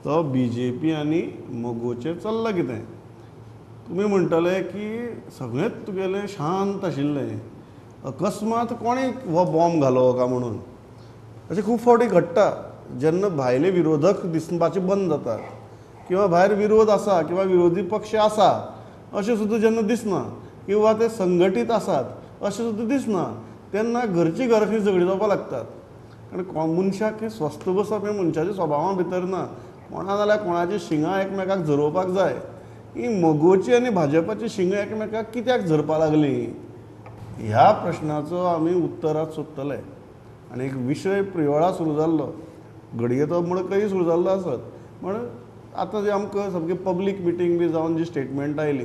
तो बीजेपी आनी मगोचेर चल्ला कितें. तुमी म्हणटले की सगळेंच तुगेलें शांत आशिल्लें, अकस्मात कोणें हो बॉम्ब घालो काय म्हणून. अशें खूब फावटी घडटा जेन्ना भायले विरोधक दिसपाचे बंद जातात किंवा भायर विरोध आसा किंवा विरोधी पक्ष आसा अशें सुद्दां जेन्ना दिसना किंवा ते संघटीत आसात अशें सुद्दां दिसना तेन्ना घरची घरां खंय झगडी जावपाक लागतात. कारण मनशाक हें स्वस्थ बसप हें मनशाच्या स्वभावा भितर ना. कोणा जाल्यार कोणाची शिंगां एकमेकाक झरोवपाक जाय. ही मगोची आनी भाजपाची शिंगां एकमेकाक कित्याक झरपाक लागली ह्या प्रश्नाचो आमी उत्तरात सोदतले. आनी एक विशय प्रियोळा सुरू जाल्लो, घडये तो मडकय सुरू जाल्लो आसत, पूण आतां जे आमकां सामकी पब्लीक मिटींग बी जावन जी स्टेटमेंट आयली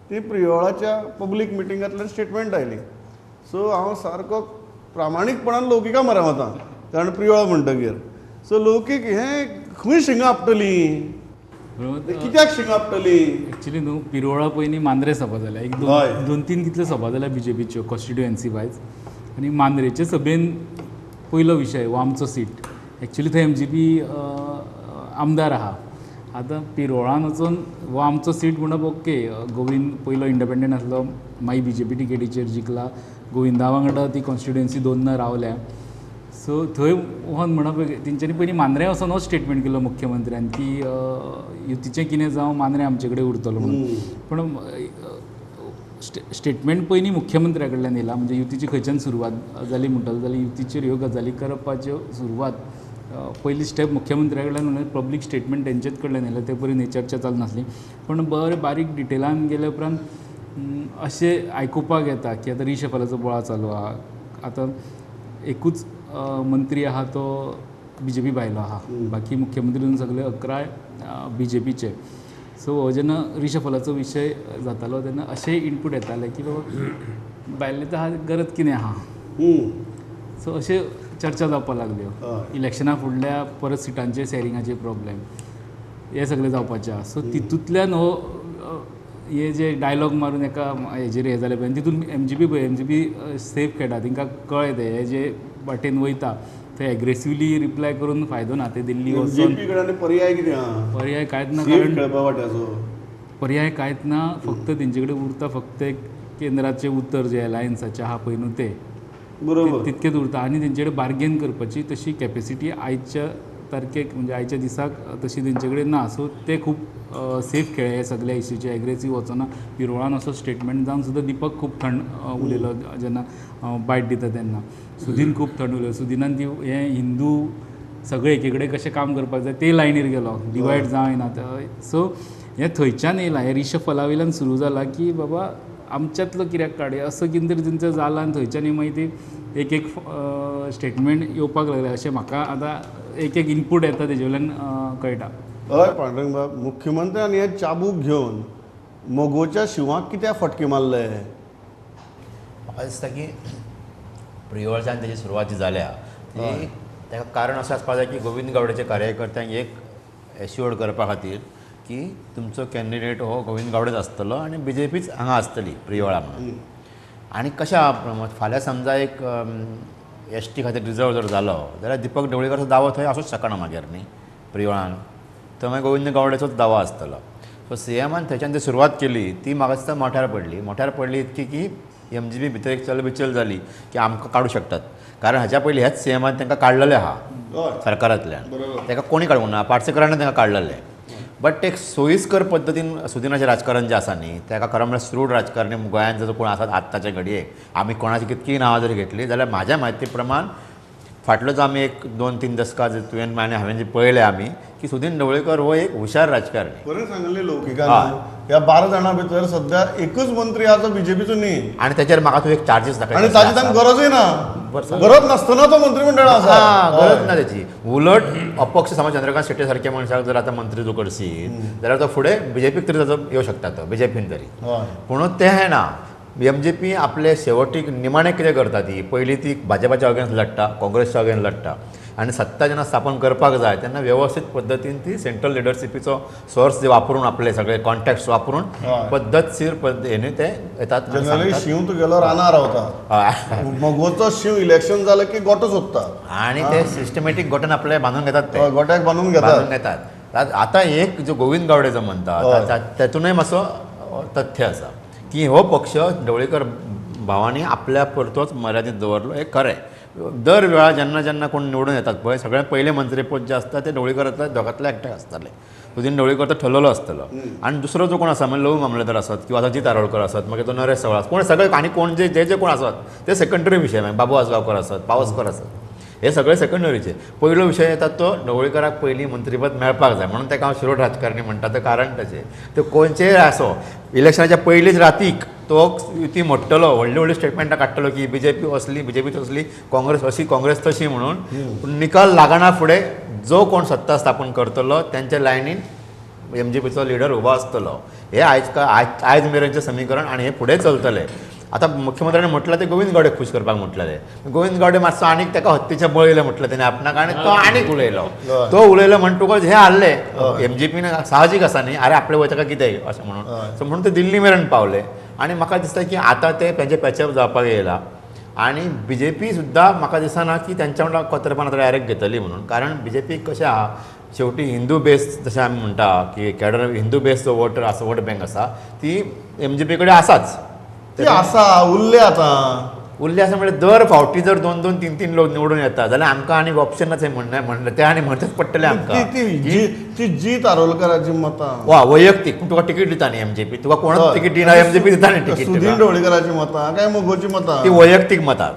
ती प्रियोळाच्या पब्लीक मिटिंगांतल्यान स्टेटमेंट आयली. सो हांव सारको प्रामाणीकपणान लौकिका मरा वता कारण प्रियोळ म्हणटगीर. सो लौकीक हें खंय शिंगां आपटली, कित्याक शिंगां आपटली? एक्चुली न्हू पिरोळा पयलीं मांद्रे सभा जाल्या, एक दोन तीन कितल्यो सभा जाल्या बीजेपीच्यो कॉन्स्टिट्युएन्सी वायज. आनी मांद्रेचे सभेन पयलो विशय हो आमचो सीट. एक्चुली थंय एमजीपी आमदार आहा. आतां पिरोळान वचून हो आमचो सीट म्हणप ओके, गोविंद पयलो इंडिपेंडंट आसलो, मागीर बीजेपी टिकेटीचेर जिखला, गोविंदा वांगडा ती कॉन्स्टिट्युएन्सी दोनदा रावल्या. सो थंय वचोन म्हणप तेंच्यांनी पयलीं मांद्रे वचोन हो स्टेटमेंट केलो मुख्यमंत्र्यान की युतीचें कितें जावं मांद्रे आमचे कडेन उरतलो म्हणून. पूण स्टेटमेंट पयलीं मुख्यमंत्र्या कडल्यान येयला, म्हणजे युतीची खंयच्यान सुरवात जाली म्हणटलो जाल्यार युतीचेर ह्यो गजाली करपाच्यो सुरवात पयली स्टेप मुख्यमंत्र्या कडल्यान म्हणल्यार पब्लीक स्टेटमेंट तेंचेच कडल्यान येयलें. ते परी चर्चा चालू नासली. पूण बरें बारीक डिटेलान गेले उपरांत अशें आयकुपाक येता की आतां रिशफलाचो बोळा चालू आहा. आतां एकूच मंत्री आहा तो बीजेपी भायलो आहा, बाकी मुख्यमंत्री सगळे 11 बीजेपीचे. सो हो जेन्ना रिशफलाचो विशय जातालो तेन्ना अशें इनपूट येताले की बाबा भायले तर गरज कितें आहा. सो अशें चर्चा जावपाक लागल्यो. इलेक्शना फुडल्या परत सिटांचे शेरिंगाचे प्रॉब्लेम हे सगळे जावपाचे आहा. सो तितूंतल्यान हो हे जे डायलॉग मारून एका हेजेर हें जालें पळय, तितून एमजीपी पळय, एमजीपी सेफ खेळटा, तांकां कळ्ळें तें हे जे वाटेन वयता थंय एग्रेसिवली रिप्लाय करून फायदो ना. ते दिल्ली वचून पर्याय कितें आहा, पर्याय कांयच ना, कारण पर्याय कांयच ना. फक्त तेंचे कडेन उरता फक्त एक केंद्राचें उतर जें अलायन्साचें आहा पळय न्हू तें बरोबर तितकेंच उरता. आनी तेंचे कडेन बार्गेन करपाची तशी कॅपेसिटी आयच्या तारखेक म्हणजे आयच्या दिसाक तशी तेंचे कडेन ना. सो ते खूब सेफ खेळ्ळे हे सगल्या इश्यूचे, एग्रेसीव वचना. पिरोळान असो स्टेटमेंट जावन सुद्दां दीपक खूब थंड उलयलो जेन्ना बायट दिता तेन्ना. सुदीन खूब थंड उलयलो. सुदिनान ती हें हिंदू सगळे एकी कडेन कशें काम करपाक जाय ते लायनीर गेलो, डिवायड जायना. सो हें थंयच्यान येयलां, हें रिशफला वयल्यान सुरू जालां की बाबा आमच्यांतलो कित्याक काडया असो कितें तरी तेंचो जाला. आनी थंयच्यान मागीर ती एक एक स्टेटमेंट येवपाक लागलें अशें म्हाका आतां एक एक इनपूट येता तेजे वयल्यान कळटा. हय पांडुरंग बाब, मुख्यमंत्र्यान हे चाबूक घेवन मगोच्या शिंवाक कित्याक फटके मारले? म्हाका दिसता की प्रियोळच्यान तेजी सुरवात जी जाल्या ती ताका कारण अशें आसपाक जाय की गोविंद गावडेच्या कार्यकर्त्यांक एक एश्योर्ड करपा खातीर की तुमचो कॅन्डिडेट हो गोविंद गावडेच आसतलो आनी बीजेपीच हांगा आसतली प्रियोळा म्हणून. आनी कशें फाल्यां समजा एक एस टी खातीर रिजर्व जर जालो जाल्यार दीपक ढवळीकराचो दावो थंय आसूंक शकना मागीर न्ही प्रियोळान, थंय मागीर गोविंद गावडेचोच दावो आसतलो. सो सीएमान थंयच्यान जी सुरवात केली ती म्हाका दिसता मोठ्यार पडली. मोठ्यार पडली इतकी की एमजीपी भितर एक चलबिचल जाली की आमकां काडूं शकतात, कारण हाच्या पयलीं ह्याच सीएमान तांकां काडलेलें आहा सरकारांतल्यान, ताका कोणी काडूंक ना, पार्सेकरान तांकां काडलेलें. बट एक सोयीस्कर पद्दतीन सुदिनाचें राजकारण जें आसा न्ही ताका खरें म्हळ्यार सुरूड राजकारणी गोंयांत जर कोण आसात आत्ताच्या घडयेक, आमी कोणाची कितकीय नांवां जर घेतली जाल्यार म्हाज्या म्हायती प्रमाण फाटलो जो आमी एक 2-3 दसकां जे तुवें आनी हांवें जे पळयलें आमी की सुदीन ढवळीकर हो एक हुशार राजकारणी. बरें सांगलें लौकिकान, ह्या 12 जाणां भितर सद्या एकूच मंत्री आहा जो बीजेपीचो न्ही, आनी तेचेर म्हाका तूं एक चार्जीस दाखय आनी ताची तांकां गरजूय ना, गरज नासतना तो मंत्रीमंडळ आसा, गरज ना तेची. उलट अपक्ष समज चंद्रकांत शेट्ये सारक्या मनशाक जर आतां मंत्री तूं करशीत जाल्यार तो फुडें बीजेपीक तरी ताचो येवं शकता तो बीजेपीन तरी. पूण तें ना, एमजीपी आपले शेवटीक निमाणें कितें करता ती पयलीं ती भाजपाच्या अगेन्स्ट लडटा, काँग्रेसच्या अगेन्स्ट लडटा आनी सत्ता जेन्ना स्थापन करपाक जाय तेन्ना वेवस्थीत पद्दतीन ती सेंट्रल लिडरशिपीचो सोर्स जे वापरून आपले सगळे कॉन्टॅक्ट्स वापरून पद्दतशीर पद्दतीन ते येतात. जनरली शींव तुगेलो रानार रावता, मगोचो शींव इलेक्शन जालें की गोटो सोदता आनी ते सिस्टमॅटीक गोट्यान आपले बांदून घेतात, ते गोट्याक बांदून घेतात. आतां एक जो गोविंद गावडे जो म्हणटा तेतूनय मातसो तथ्य आसा की हो पक्ष ढवळीकर भावांनी आपल्या पुरतोच मर्यादीत दवरलो हें खरें. दर वेळा जेन्ना जेन्ना कोण निवडून येतात पळय सगळ्यात पयले मंत्रीपद जे आसता ते ढवळीकरांतल्या दोगांतल्या एकट्याक आसताले. सुदीन ढवळीकर तो ठरलेलो आसतलो आनी दुसरो जो कोण आसा म्हणजे लवू मामलेदार आसत किंवा अजित आरोलकर आसत मागीर तो नरेश सवळ आसत कोण सगळे आनी कोण जे जे जे कोण आसत ते सेकंडरी विशय, मागीर बाबू आजगांवकर आसत पावसकर आसत हे सगळे सेकंडरीचे. पयलो विशय येता तो ढवळीकराक पयलीं मंत्रीपद मेळपाक जाय म्हणून ताका हांव शिरोड राजकारणी म्हणटा. तें कारण ताचें ते खंयचेय आसो इलेक्शनाच्या पयलीच रातीक तो ती मोडटलो, व्हडली व्हडली स्टेटमेंटां काडटलो की बीजेपी असली बीजेपी तसली काँग्रेस अशी काँग्रेस तशी म्हणून. पूण निकाल लागना फुडें जो कोण सत्ता स्थापन करतलो तेंच्या लायनीन एमजीपीचो लिडर उबो आसतलो. हे आयज आयज मेरेनचें समीकरण आनी हें फुडें चलतलें. आतां मुख्यमंत्र्यांनी म्हटलां तें गोविंद गावडे खूश करपाक म्हटलेलें. गोविंद गावडे मातसो आनीक ताका हत्तीचें बळ येयलें म्हटलें तेणें आपणाक आनी तो आनीक उलयलो. तो उलयलो म्हणटकच हें हारलें एमजीपीन साहजीक आसा न्ही, आरे आपले वयता काय कितें अशें म्हणून. सो म्हणून ते दिल्ली मेरेन पावले आनी म्हाका दिसता की आतां ते तेंचे पॅचअप जावपाक येयला आनी बीजेपी सुद्दां म्हाका दिसना की तेंच्या वांगडा कोतरपण आतां डायरेक्ट घेतली म्हणून. कारण बीजेपी कशें आहा शेवटी हिंदू बेस जशें आमी म्हणटा की कॅडर हिंदू बेस जो वोटर आसा वोट बँक आसा ती एमजीपी कडेन आसाच. ती आसा उरले आतां उरले आसा म्हळ्यार दर फावटी जर दोन दोन तीन तीन लोक निवडून येता जाल्यार आमकां आनी ऑप्शन नाच म्हणलें तें आनी म्हणचेंच पडटलें आमकां. ती जीत आरोलकराची मतां वा वैयक्तीक पूण तुका तिकीट दिता न्ही एमजेपी, तुका कोणच तिकीट दिना एमजेपी दिता न्ही तिकीट. सुदीन ढवळीकराची मतां काय मगोची मतां ती वैयक्तीक मतां.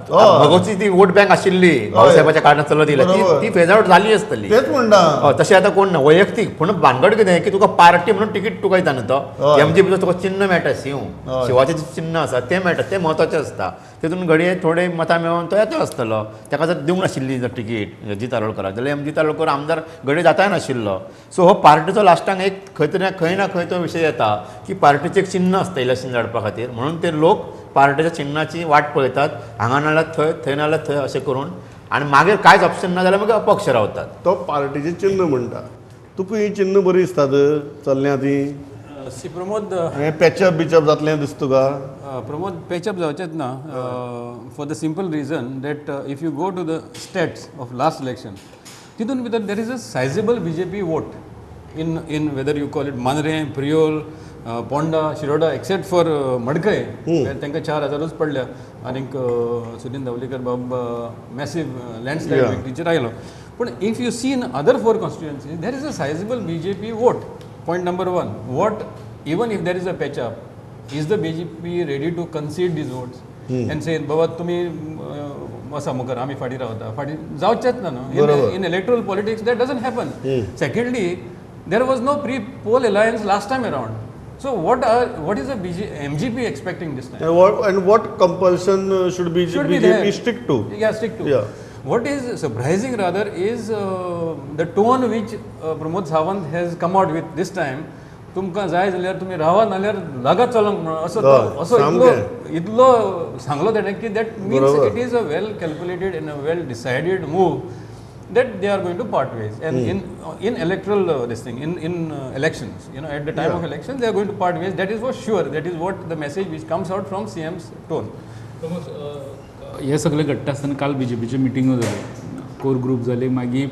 मगोची ती वोट बँक आशिल्ली भाऊसाहेबाच्या कारणान चलत येयल्या ती फेज आवट जाली आसतली. तेच म्हणटा तशें आतां कोण ना वैयक्तीक. पूण भानगड कितें की तुका पार्टी म्हणून तिकीट तुका दिता न्ही तो एमजेपीचो तुका चिन्न मेळटा, शिंव शिवाचें चिन्न आसा तें मेळटा, तें म्हत्वाचें आसता. तितून घडये थोडे मतां मेळोवन तो येता आसतलो. ताका जर दिवंक नाशिल्ली जर तिकीट अजीत आरोलकराक जाल्यार एम जी आरोलकर आमदार घडये जाताय नाशिल्लो. सो हो पार्टीचो लास्टाक एक खंय तरी खंय ना खंय तो विशय येता की पार्टीचें एक चिन्न आसता इलेक्शन लढपा खातीर म्हणून ते लोक पार्टीच्या चिन्नाची वाट पळयतात, हांगा नाल्यार थंय थंय नाल्यार थंय अशें करून आनी मागीर कांयच ऑप्शन ना जाल्यार मागीर अपक्ष रावतात. तो पार्टीचें चिन्न म्हणटा. तुका ही चिन्न बरी दिसतात चल्ल्या ती सी प्रमोद पॅचअप बिचप जातलें दिसता तुका? प्रमोद पॅचअप जावचेंच ना for the simple reason that if you go to the stats of last election तितून भितर there is a sizeable BJP vote in in whether you call it Mandrem, Priol, Ponda, Shiroda except for Madkai तांकां 4000च पडल्या आनीक सुदीन दावलीकर बाब मॅसीव landslide विक्ट्रीचेर आयलो. पूण if you see in other 4 constituencies there is a sizeable BJP vote. Point number 1, what even if there is a patch up, is the BJP ready to concede these votes and say बाबा तुम्ही वसा मुखार आमी फाटीं रावता? फाटीं जावचेंच ना न्हू. In electoral politics that doesn't happen. Secondly, there was no pre poll alliance last time around. So what is the MGP expecting this time? And what compulsion should BJP stick to? Yeah, stick to. Yeah. What is surprising rather is the tone which Pramod Sawant has come out with this time. तुमकां जाय जाल्यार तुमी रावा नाल्यार लागात चलोंक म्हणून असो असो इतलो सांगलो तेणें की that means it is a well calculated and a well decided move that they are going to part ways. And in electoral this thing, in elections, you know, at the time of elections they are going to part ways. That is for sure. That is what the message which comes out from CM's tone. हे सगळें घडटा आसतना काल बीजेपीच्यो मिटिंगो जाल्यो, कोर group जाले, मागीर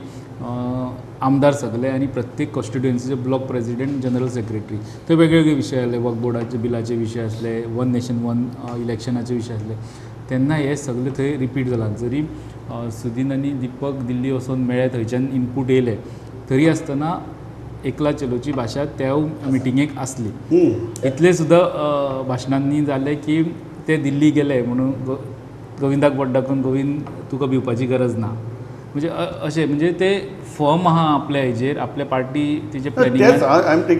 आमदार सगळे आनी प्रत्येक कॉन्स्टिट्युएन्सीचे ब्लॉक प्रेजिडेंट, जनरल सेक्रेटरी, ते वेगवेगळे विशय आसले, वक्फ बोर्डाचे बिलाचे विशय आसले, वन नेशन वन इलेक्शनाचे विशय आसले. तेन्ना हे सगळे थंय रिपीट जाला. जरी सुदीन आनी दीपक दिल्ली वचोन मेळ्ळे, थंयच्यान इनपूट येयले, तरी आसतना एकला चलोची भाशा त्या मिटिंगेक आसली. इतले सुद्दां भाशणांनी जालें की ते दिल्ली गेले म्हणून गोविंदाक बोट दाखोवन गोविंद तुका भिवपाची गरज ना, म्हणजे अशें म्हणजे ते फर्म आहा आपल्या हेजेर, आपल्या पार्टी तिचे प्लॅनिंग. आनी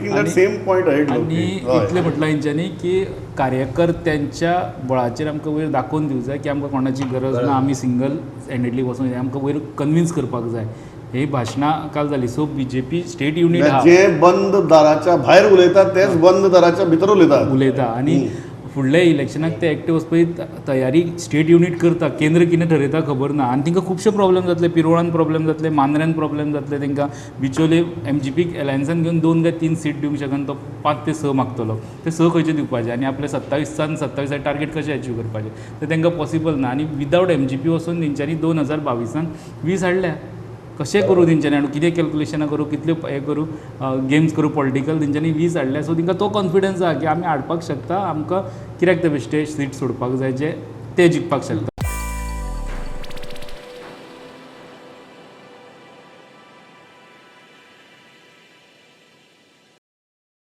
इतलें म्हटलां हेंच्यांनी की कार्यकर्त्यांच्या बळाचेर आमकां वयर दाखोवन दिवंक जाय की आमकां कोणाची गरज ना, आमी सिंगल हँडेडली वचूंक जाय, आमकां वयर कन्विन्स करपाक जाय. ही भाशणां काल जाली. सो बीजेपी स्टेट युनीट जे बंद दाराच्या भायर उलयतात तेच बंद दाराच्या भितर उलयता आनी फुडल्या इलेक्शनाक ते एक्टिव वचपाची तयारी स्टेट युनीट करता. केंद्र कितें ठरयता खबर ना आनी तांकां खुबशे प्रॉब्लेम जातले, पिरोळान प्रॉब्लेम जातले, मांद्र्यान प्रॉब्लेम जातले. तांकां बिचोले एमजीपीक एलायन्सान घेवन 2 काय 3 सीट दिवंक शकना, तो 5 ते 6 मागतलो, ते 6 खंयचे दिवपाचे आनी आपले 27 टार्गेट कशें अचीव करपाचें, ते तांकां पॉसिबल ना. आनी विदावट एमजीपी वचून तेंच्यांनी 2022 20 हाडल्या, कशें करूं तेंच्यांनी आनी कितें कॅल्कुलेशनां करूं, कितल्यो हें करूं, गेम्स करूं पॉलिटिकल, तेंच्यांनी 20 हाडल्या. सो तांकां तो कॉन्फिडन्स आहा की आमी हाडपाक शकता, आमकां कित्याक ते बेश्टे सीट सोडपाक जाय जे ते जिखपाक शकता.